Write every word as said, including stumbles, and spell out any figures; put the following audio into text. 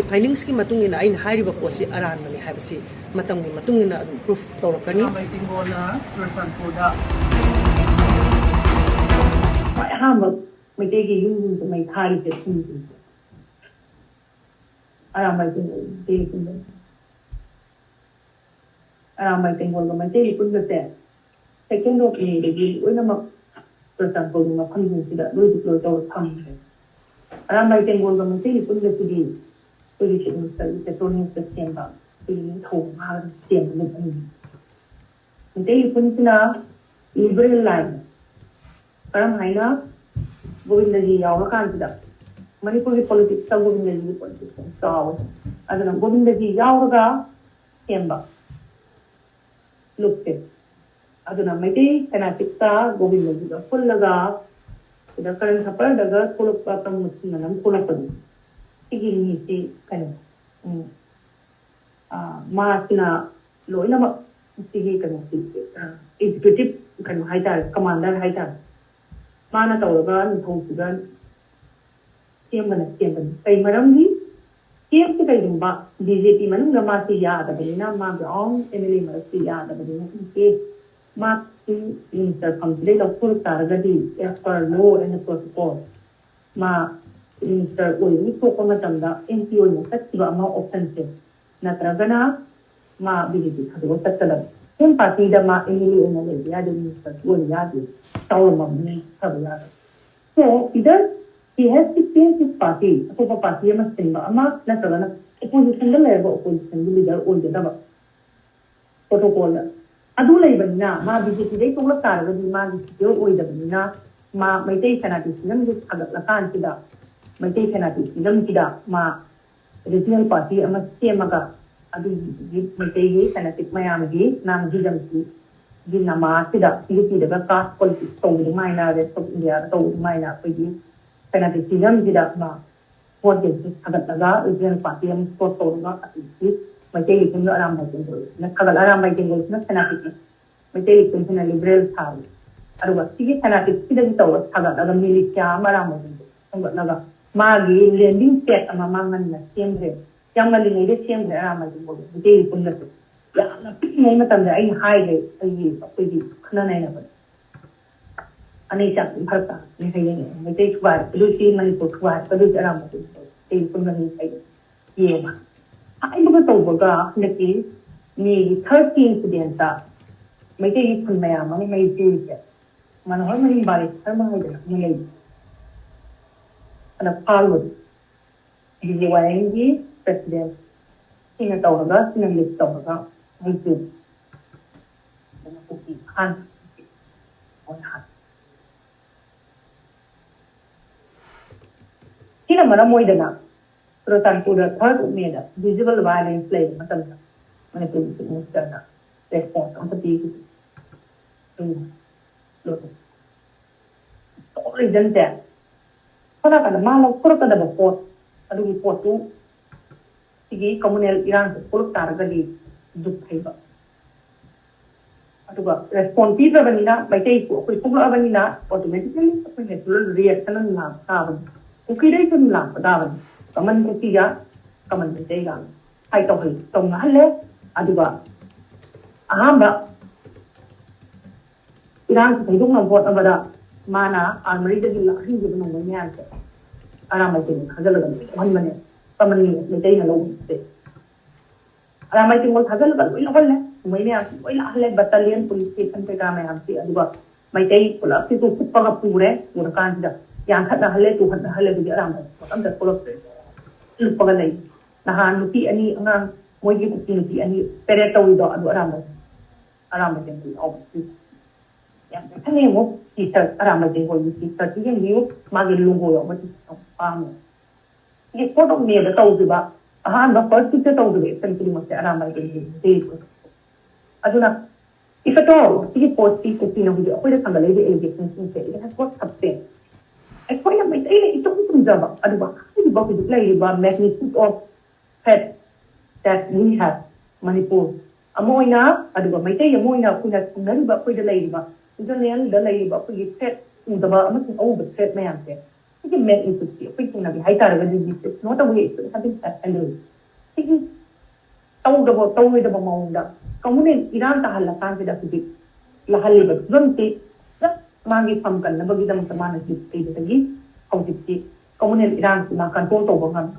ꯐꯥꯏꯟꯗꯤꯡꯁꯀꯤ ꯃꯇꯨꯡ ꯏꯟꯅ ꯑꯩꯅ ꯍꯥꯏꯔꯤꯕ ꯄꯣꯠꯁꯤ ꯑꯔꯥꯟꯕꯅꯤ ꯍꯥꯏꯕꯁꯤ ꯃꯇꯝꯒꯤ ꯃꯇꯨꯡ ꯏꯟꯅ ꯑꯗꯨꯝ ꯄ꯭ꯔꯨꯐ ꯇꯧꯔꯛꯀꯅꯤ꯫ ꯃꯩꯇꯩꯉꯣꯜꯅ ꯆꯨꯔꯆꯥꯟꯄꯨꯔꯗ ꯈ꯭ꯋꯥꯏ ꯑꯍꯥꯟꯕ ꯃꯩꯇꯩꯒꯤ ꯌꯨꯝꯁꯤꯡꯁꯦ ꯃꯩ ꯊꯥꯔꯤꯁꯦ ꯁꯤꯡꯁꯤꯡꯁꯦ ꯑꯔꯥꯝꯕꯥꯏ ꯇꯦꯡꯒꯣꯜ ꯃꯩꯇꯩ ꯌꯨꯝꯗ ꯑꯔꯥꯝꯕꯥꯏ ꯇꯦꯡꯒꯣꯜꯒ ꯃꯩꯇꯩꯒꯤ ꯄꯨꯟꯕꯁꯦ ꯁꯦꯀꯦꯟ ꯑꯣꯐ ꯃꯦꯗꯒꯤ ꯂꯣꯏꯅꯃꯛ ꯆꯨꯔꯆꯥꯟꯄꯨꯔꯒꯤ ꯃꯐꯝꯁꯤꯡꯁꯤꯗ ꯂꯣꯏ ꯗꯤꯄ꯭ꯂꯣꯏ ꯇꯧꯔ ꯊꯝꯈ꯭ꯔꯦ꯫ ꯑꯔꯥꯝꯕꯥꯏ ꯇꯦꯡꯒꯣꯜꯒ ꯃꯩꯇꯩꯒꯤ ꯄꯨꯟꯕꯁꯤꯗꯤ ꯑꯩꯈꯣꯏꯒꯤ ꯆꯤꯞ ꯃꯤꯅꯤꯁꯇꯔꯒꯤ ꯄꯦꯇ꯭ꯔꯣꯅꯤꯌꯝꯁꯇ ꯁꯦꯝꯕ ꯑꯩꯈꯣꯏꯒꯤ ꯅꯤꯡꯊꯧ ꯃꯍꯥꯔꯥꯖꯅ ꯁꯦꯝꯕ ꯂꯨꯞ ꯑꯃꯅꯤ꯫ ꯃꯩꯇꯩꯒꯤ ꯄꯨꯟꯁꯤꯅ ꯂꯤꯕꯔꯦꯜ ꯂꯥꯏꯟ ꯀꯔꯝ ꯍꯥꯏꯅ ꯒꯣꯕꯤꯟꯗꯖꯤ ꯌꯥꯎꯔꯀꯥꯟꯁꯤꯗ ꯃꯅꯤꯄꯨꯔꯒꯤ ꯄꯣꯂꯤꯇꯤꯛꯁꯇ ꯒꯣꯕꯤꯟꯗꯖꯤꯒꯤ ꯄꯣꯂꯤꯇꯤꯛꯁ ꯌꯥꯝ ꯆꯥꯎꯋꯦ꯫ ꯑꯗꯨꯅ ꯒꯣꯕꯤꯟꯗꯖꯤ ꯌꯥꯎꯔꯒ ꯁꯦꯝꯕ ꯂꯨꯞꯁꯦ꯫ ꯑꯗꯨꯅ ꯃꯩꯇꯩ ꯐꯦꯅꯥꯇꯤꯛꯁꯀ ꯒꯣꯕꯤꯟꯗꯖꯤꯒ ꯄꯨꯜꯂꯒ ꯁꯤꯗ ꯀꯔꯟ ꯈꯄꯔꯗꯒ ꯊꯣꯛꯂꯛꯄ ꯀꯔꯝꯕ ꯁꯤꯟꯅ ꯑꯃ ꯊꯣꯛꯂꯛꯄꯅꯤ꯫ ꯁꯤꯒꯤ ꯃꯤꯁꯤ ꯀꯩꯅꯣ, ꯎꯝ, ꯑ, ꯃꯥꯁꯤꯅ ꯂꯣꯏꯅꯃꯛ ꯁꯤꯒꯤ ꯀꯩꯅꯣꯁꯤ, ꯑ, ꯑꯦꯛꯖꯤꯀ꯭ꯌꯨꯇꯤꯚ ꯀꯩꯅꯣ ꯍꯥꯏꯇꯥꯔꯦ, ꯀꯃꯥꯟꯗꯔ ꯍꯥꯏꯇꯥꯔꯦ꯫ ꯃꯥꯅ ꯇꯧꯔꯒ ꯅꯤꯡꯊꯧꯁꯤꯗ ꯁꯦꯝꯕꯅ ꯁꯦꯝꯕꯅꯤ꯫ ꯀꯩ ꯃꯔꯝꯒꯤ? ꯁꯦꯝꯁꯤ ꯀꯩꯒꯨꯝꯕ ꯕꯤ ꯖꯦ ꯄꯤ ꯃꯅꯨꯡꯗ ꯃꯥꯁꯤ ꯌꯥꯗꯕꯅꯤꯅ, ꯃꯥꯒꯤ ꯑꯣꯟ ꯑꯦꯝ ꯑꯦꯜ ꯑꯦ ꯃꯔꯛꯁꯤ ꯌꯥꯗꯕꯅꯤꯅ, ꯏꯆꯦ ꯃꯥ ꯆꯤꯐ ꯃꯤꯅꯤꯁꯇꯔ ꯐꯝꯁꯤꯗꯩ ꯂꯧꯊꯣꯔꯛ ꯇꯥꯔꯒꯗꯤ, as per law and protocol, ꯃꯥ ꯆꯤꯐ ꯃꯤꯅꯤꯁꯇꯔ ꯑꯣꯏꯕꯒꯤ ꯊꯣꯛꯄ ꯃꯇꯝꯗ ꯑꯦꯝ ꯄꯤ ꯑꯣꯏꯅ ꯆꯠꯈꯤꯕ ꯑꯃ ꯑꯣꯞꯁꯟꯁꯦ, ꯅꯠꯇ꯭ꯔꯒꯅ ꯃꯥ ꯕꯤ ꯖꯦ ꯄꯤ ꯊꯥꯗꯣꯛꯑ ꯆꯠꯀꯗꯕ꯫ ꯁꯦꯝ ꯄꯥꯔꯇꯤꯗ ꯃꯥ ꯑꯦꯝ ꯑꯦꯜ ꯑꯦ ꯑꯣꯏꯅ ꯂꯩꯕ ꯌꯥꯗꯦ, ꯃꯤꯅꯤꯁꯇꯔꯁꯨ ꯑꯣꯏꯕ ꯌꯥꯗꯦ, ꯆꯥꯎꯔꯝꯃꯕꯅꯤ ꯐꯕ ꯌꯥꯗꯕ꯫ So, either he has to change his party, ꯑꯇꯣꯞꯄ ꯄꯥꯔꯇꯤ ꯑꯃ ꯁꯤꯟꯕ ꯑꯃ, ꯅꯠꯇ꯭ꯔꯒꯅ ꯑꯣꯄꯣꯖꯤꯁꯟꯗ ꯂꯩꯔꯒ ꯑꯣꯄꯣꯖꯤꯁꯟꯒꯤ ꯂꯤꯗꯔ ꯑꯣꯏꯒꯗꯕ ꯄ꯭ꯔꯣꯇꯣꯀꯣꯜꯗ꯫ ꯑꯗꯨ ꯂꯩꯕꯅꯤꯅ ꯃꯥ ꯕꯤ ꯖꯦ ꯄꯤꯗꯩ ꯇꯣꯛꯂꯛ ꯇꯥꯔꯒꯗꯤ ꯃꯥꯒꯤ ꯁꯤꯀ꯭ꯌꯣꯔ ꯑꯣꯏꯗꯕꯅꯤꯅ ꯃꯥ ꯃꯩꯇꯩ ꯐꯦꯅꯥꯇꯤꯁꯤꯖꯝꯁꯦ ꯁꯥꯒꯠꯂꯀꯥꯟꯁꯤꯗ ꯃꯩꯇꯩ ꯐꯦꯅꯥꯇꯤꯁꯤꯖꯝꯁꯤꯗ ꯃꯥ ꯔꯤꯖꯅꯦꯜ ꯄꯥꯔꯇꯤ ꯑꯃ ꯁꯦꯝꯃꯒ ꯑꯗꯨꯒꯤ ꯃꯩꯇꯩꯒꯤ ꯐꯦꯅꯥꯇꯤꯛ ꯃꯌꯥꯝꯒꯤ ꯅꯥꯝꯒꯤꯗꯃꯛꯀꯤ ꯒꯤ ꯅꯃꯥꯁꯤꯗ ꯌꯨ ꯄꯤꯗꯒ ꯀꯥꯁ ꯄꯣꯂꯤꯇꯤꯛꯁ ꯇꯧꯕ ꯑꯗꯨꯃꯥꯏꯅ, ꯔꯦꯁ ꯑꯣꯐ ꯏꯟꯗꯤꯌꯥꯗ ꯇꯧꯕ ꯑꯗꯨꯃꯥꯏꯅ ꯑꯩꯈꯣꯏꯒꯤ ꯐꯦꯅꯥꯇꯤꯁꯤꯖꯝꯁꯤꯗ ꯃꯥ ꯚꯣꯠ ꯕꯦꯡꯁꯦ ꯁꯥꯒꯠꯂꯒ ꯔꯤꯖꯅꯦꯜ ꯄꯥꯔꯇꯤ ꯑꯃ ꯁ꯭ꯄꯣꯔꯠ ꯇꯧꯔꯒ ꯑꯗꯒꯤ ꯃꯩꯇꯩꯒꯤ ꯄꯨꯟꯕ ꯑꯔꯥꯝꯕꯥꯏ ꯇꯦꯡꯒꯣꯜꯁꯤꯅ ꯁꯥꯒꯠ ꯑꯔꯥꯝꯕꯥꯏ ꯇꯦꯡꯒꯣꯜꯁꯤꯅ ꯐꯦꯅꯥꯇꯤꯛꯅꯤ, ꯃꯩꯇꯩꯒꯤ ꯄꯨꯟꯁꯤꯅ ꯂꯤꯕꯔꯦꯜ ꯁꯥꯕꯅꯤ꯫ ꯑꯗꯨꯒ ꯁꯤꯒꯤ ꯐꯦꯅꯥꯇꯤꯛꯁꯤꯗꯒꯤ ꯇꯧꯔ ꯁꯥꯒꯠꯂꯒ ꯃꯤꯂꯤꯁꯤꯌꯥ ꯑꯃ ꯑꯔꯥꯝꯕꯥꯏ ꯇꯦꯡꯒꯣꯜ ꯁꯦꯝꯒꯠꯂꯒ ꯃꯥꯒꯤ ꯂꯦꯟꯗꯤꯡ ꯄꯦꯖ ꯑꯃ ꯃꯥ ꯉꯟꯅ ꯁꯦꯝꯈ꯭ꯔꯦ꯫ ꯌꯥꯝ ꯉꯜꯂꯤꯉꯩꯗ ꯁꯦꯝꯈ꯭ꯔꯦ ꯑꯔꯥꯝꯕꯥꯏ ꯇꯦꯡꯒꯣꯜꯗꯣ ꯃꯩꯇꯩꯒꯤ ꯄꯨꯟꯕꯁꯦ꯫ ꯌꯥꯝꯅ ꯄꯤꯛꯏꯉꯩ ꯃꯇꯝꯗ ꯑꯩꯅ ꯍꯥꯏꯈ꯭ꯔꯦ, ꯑꯩꯒꯤ ꯑꯩꯈꯣꯏꯒꯤ ꯈꯟꯅ ꯅꯩꯅꯕꯗ ꯑꯅꯩ ꯆꯥꯛ ꯐꯔꯛ ꯇꯥꯔꯛꯀꯅꯤ ꯍꯌꯦꯡ꯫ ꯃꯩꯇꯩ ꯊꯨꯒꯥꯏꯔꯛꯀꯗꯣꯏꯁꯤ, ꯃꯅꯤꯄꯨꯔ ꯊꯨꯒꯥꯏꯔꯛꯀꯗꯣꯏꯁꯤ ꯑꯔꯥꯝꯕꯥꯏ ꯇꯦꯡꯒꯣꯜ ꯃꯩꯇꯩꯒꯤ ꯄꯨꯟꯕꯅꯤ ꯍꯥꯏ꯫ ꯌꯦꯡꯉ ꯍꯥꯏꯕꯒ ꯇꯧꯕꯒ ꯍꯟꯗꯛꯀꯤ ꯃꯦꯒꯤ ꯊꯥꯔꯠꯀꯤ ꯏꯟꯁꯤꯗꯦꯟꯇ ꯃꯩꯇꯩꯒꯤ ꯈꯨꯟ ꯃꯌꯥꯝ ꯑꯃ ꯃꯩ ꯆꯨꯔꯤꯁꯦ ꯃꯅꯣꯍꯔ ꯃꯍꯤꯡ ꯕꯥꯔꯤꯁ ꯁꯔꯃ ꯍꯥꯏꯗꯅ ꯑꯃ ꯂꯩ꯫ ꯑꯗ ꯐꯥꯜꯕꯗꯣ ꯕꯤ ꯖꯦ ꯋꯥꯏ ꯑꯦꯝꯒꯤ ꯄ꯭ꯔꯦꯁꯤꯗꯦꯟ ꯁꯤꯅ ꯇꯧꯔꯒ, ꯁꯤꯅ ꯂꯤꯗ ꯇꯧꯔꯒ ꯃꯩ ꯆꯨꯔꯤ꯫ ꯑꯗꯨꯅ ꯀꯨꯀꯤ ꯑꯍꯥꯟꯕ ꯑꯣꯏꯅ ꯍꯥꯟꯅ꯫ ꯁꯤꯅ ꯃꯔꯝ ꯑꯣꯏꯗꯅ ꯆꯨꯔꯆꯥꯟꯄꯨꯔꯗ ꯊꯥꯔꯠ ꯑꯣꯐ ꯃꯦꯗ ꯚꯤꯖꯤꯕꯜ ꯚꯥꯏꯑꯣꯂꯦꯟꯁ ꯂꯩꯕ ꯃꯇꯝꯗ ꯃꯅꯤꯄꯨꯔꯒꯤ ꯆꯤꯐ ꯃꯤꯅꯤꯁꯇꯔꯅ ꯔꯦꯁꯄꯣꯟꯁ ꯑꯝꯇ ꯄꯤꯈꯤꯗꯦ꯫ ꯎꯝ꯫ ꯔꯤꯖꯟꯁꯦ ꯁꯣꯝ ꯅꯥꯀꯟꯗ ꯃꯥ ꯂꯧꯊꯣꯔꯛꯀꯗꯕ ꯄꯣꯠ, ꯑꯗꯨꯒꯤ ꯄꯣꯠꯇꯨ ꯁꯤꯒꯤ ꯀꯝꯃꯨꯅꯦꯜ ꯏꯔꯥꯡꯁꯦ ꯊꯣꯛꯂꯛ ꯇꯥꯔꯒꯗꯤ ꯖꯨꯛ ꯍꯩꯕ꯫ ꯑꯗꯨꯒ ꯔꯦꯁꯄꯣꯟ ꯄꯤꯗ꯭ꯔꯕꯅꯤꯅ ꯃꯩꯇꯩ ꯑꯩꯈꯣꯏ ꯊꯣꯛꯂꯛꯑꯕꯅꯤꯅ ꯑꯣꯇꯣꯃꯦꯇꯤꯀꯦꯜꯂꯤ ꯑꯩꯈꯣꯏ ꯅꯦꯆꯔꯦꯜ ꯔꯤꯌꯦꯛꯁꯟ ꯑꯃ ꯂꯥꯛꯄ ꯇꯥꯕꯅꯤ꯫ ꯀꯨꯀꯤꯗꯩꯁꯨ ꯑꯗꯨꯝ ꯂꯥꯛꯄ ꯇꯥꯕꯅꯤ꯫ ꯀꯃꯟ ꯀꯨꯀꯤꯒ ꯀꯃꯟ ꯃꯩꯇꯩꯒ ꯍꯥꯏ ꯇꯧꯍꯜ ꯇꯧꯅꯍꯜꯂꯦ꯫ ꯑꯗꯨꯒ ꯑꯍꯥꯟꯕ ꯏꯔꯥꯡꯁꯤ ꯊꯩꯗꯣꯛꯅꯕ ꯍꯣꯠꯅꯕꯗ ꯃꯥꯅ ꯑꯥꯔꯃꯔꯤꯗꯒꯤ ꯂꯥꯛꯍꯟꯈꯤꯕ ꯅꯣꯡꯃꯩ ꯃꯌꯥꯝꯁꯦ ꯑꯔꯥꯝꯕꯥꯏ ꯇꯦꯡꯒꯣꯜ ꯊꯥꯖꯤꯜꯂꯒ ꯂꯣꯏ ꯂꯧꯍꯟꯕꯅꯦ꯫ ꯀꯃꯟ ꯃꯩꯇꯩꯅ ꯂꯧꯕ ꯅꯠꯇꯦ꯫ ꯑꯔꯥꯝꯕꯥꯏ ꯇꯦꯡꯒꯣꯜ ꯊꯥꯖꯤꯜꯂꯒ ꯂꯣꯏ ꯂꯧꯍꯜꯂꯦ꯫ ꯅꯣꯡꯃꯩ ꯃꯌꯥꯝꯁꯤ ꯂꯣꯏ ꯂꯥꯛꯍꯜꯂꯦ꯫ ꯕꯠꯇꯥꯂꯤꯌꯟ, ꯄꯨꯂꯤꯁ ꯁ꯭ꯇꯦꯁꯟ ꯀꯩꯀꯥ ꯃꯌꯥꯝꯁꯤ꯫ ꯑꯗꯨꯒ ꯃꯩꯇꯩ ꯄꯨꯂꯞꯁꯤꯁꯨ ꯍꯨꯞꯄꯒ ꯄꯨꯔꯦ꯫ ꯄꯨꯔꯀꯥꯟꯁꯤꯗ ꯌꯥꯟꯊꯠꯅꯍꯜꯂꯦ, ꯇꯨꯍꯠꯅꯍꯜꯂꯦ꯫ ꯑꯗꯨꯗꯤ ꯑꯔꯥꯝꯕꯥꯏ ꯄꯣꯠ ꯑꯝꯇ ꯊꯣꯛꯂꯛꯇ꯭ꯔꯦ꯫ ꯂꯨꯞꯄꯒ ꯂꯩ꯫ ꯅꯍꯥꯟ ꯅꯨꯄꯤ ꯑꯅꯤ ꯑꯉꯥꯡ, ꯃꯣꯏꯒꯤ ꯀꯨꯀꯤ ꯅꯨꯄꯤ ꯑꯅꯤ ꯄꯦꯔꯦꯠ ꯇꯧꯔꯤꯗꯣ ꯑꯗꯨ ꯑꯔꯥꯝꯕꯥꯏ, ꯑꯔꯥꯝꯕꯥꯏ ꯇꯦꯡꯒꯣꯜ ꯌꯥꯎꯕ꯫ ꯌꯥꯝ ꯐꯖꯅ ꯌꯦꯡꯉꯨ꯫ ꯇꯤ ꯁꯥꯔꯠ ꯑꯔꯥꯝꯕꯥꯏ ꯇꯦꯡꯒꯣꯜꯒꯤ ꯇꯤ ꯁꯥꯔꯠꯁꯤ ꯌꯦꯡꯕꯤꯌꯨ꯫ ꯃꯥꯒꯤ ꯂꯣꯒꯣ ꯌꯥꯎꯕ ꯇꯤ ꯁꯥꯔꯠ ꯌꯥꯝ ꯄꯥꯝꯃꯦ꯫ ꯁꯤꯒꯤ ꯐꯣꯔꯠ ꯑꯣꯐ ꯃꯦꯗ ꯇꯧꯈꯤꯕ ꯑꯍꯥꯟꯕ ꯐꯥꯔꯁ ꯋꯤꯛꯇ ꯇꯧꯈꯤꯕ ꯑꯦꯛꯁꯟ ꯈꯨꯗꯤꯡꯃꯛꯁꯦ ꯑꯔꯥꯝꯕꯥꯏ ꯇꯦꯡꯒꯣꯜꯒꯤ ꯃꯇꯦꯡ ꯑꯣꯏ꯫ ꯑꯗꯨꯅ if at all ꯁꯤꯒꯤ ꯄꯣꯠꯁꯤ ꯀꯨꯀꯤꯅ ꯍꯧꯖꯤꯛ ꯑꯩꯈꯣꯏꯗ ꯊꯥꯡꯒꯠꯂꯛꯏꯕ ꯑꯦꯂꯤꯒꯦꯁꯟꯁꯤꯡꯁꯦ it has got substance꯫ ꯑꯩꯈꯣꯏꯅ ꯃꯩꯇꯩꯅ ꯏꯆꯨꯝ ꯆꯨꯝꯖꯕ ꯑꯗꯨꯒ ꯍꯥꯏꯔꯤꯕ ꯍꯧꯖꯤꯛ ꯂꯩꯔꯤꯕ magnitude of threat that we have Manipur ꯑꯃ ꯑꯣꯏꯅ, ꯑꯗꯨꯒ ꯃꯩꯇꯩ ꯑꯃ ꯑꯣꯏꯅ ꯑꯩꯈꯣꯏꯅ ꯊꯦꯡꯅꯔꯤꯕ, ꯑꯩꯈꯣꯏꯗ ꯂꯩꯔꯤꯕ, ꯏꯟꯇꯔꯅꯦꯜꯗ ꯂꯩꯔꯤꯕ ꯑꯩꯈꯣꯏꯒꯤ ꯊ꯭ꯔꯦꯠ ꯎꯗꯕ ꯑꯃꯁꯨꯡ ꯑꯎꯕ ꯊ꯭ꯔꯦꯠ ꯃꯌꯥꯝꯁꯦ ꯁꯤꯒꯤ ꯃꯦꯒꯅꯤꯇ꯭ꯌꯨꯠꯁꯤ ꯑꯩꯈꯣꯏ ꯁꯦꯡꯅꯗꯤ ꯍꯥꯏꯇꯥꯔꯒꯗꯤ ꯁꯤꯒꯤ ꯇꯧꯗꯕ ꯇꯧꯔꯣꯏꯗꯕ ꯃꯑꯣꯡꯗ ꯀꯃꯨꯅꯦꯜ ꯏꯔꯥꯡ ꯇꯥꯍꯜꯂꯀꯥꯟꯁꯤꯗ ꯍꯧꯖꯤꯛ ꯂꯥꯛꯍꯜꯂꯤꯕ ꯐꯤꯕꯝꯁꯤ ꯃꯥꯒꯤ ꯐꯝ ꯀꯟꯅꯕꯒꯤꯗꯃꯛꯇ ꯃꯥꯅ ꯍꯧꯖꯤꯛ ꯂꯩꯕꯗꯒꯤ ꯍꯧꯖꯤꯛꯇꯤ ꯀꯃꯨꯅꯦꯜ ꯏꯔꯥꯡꯁꯤ ꯃꯥ ꯀꯟꯇ꯭ꯔꯣꯜ ꯇꯧꯕ ꯉꯝꯃꯤ꯫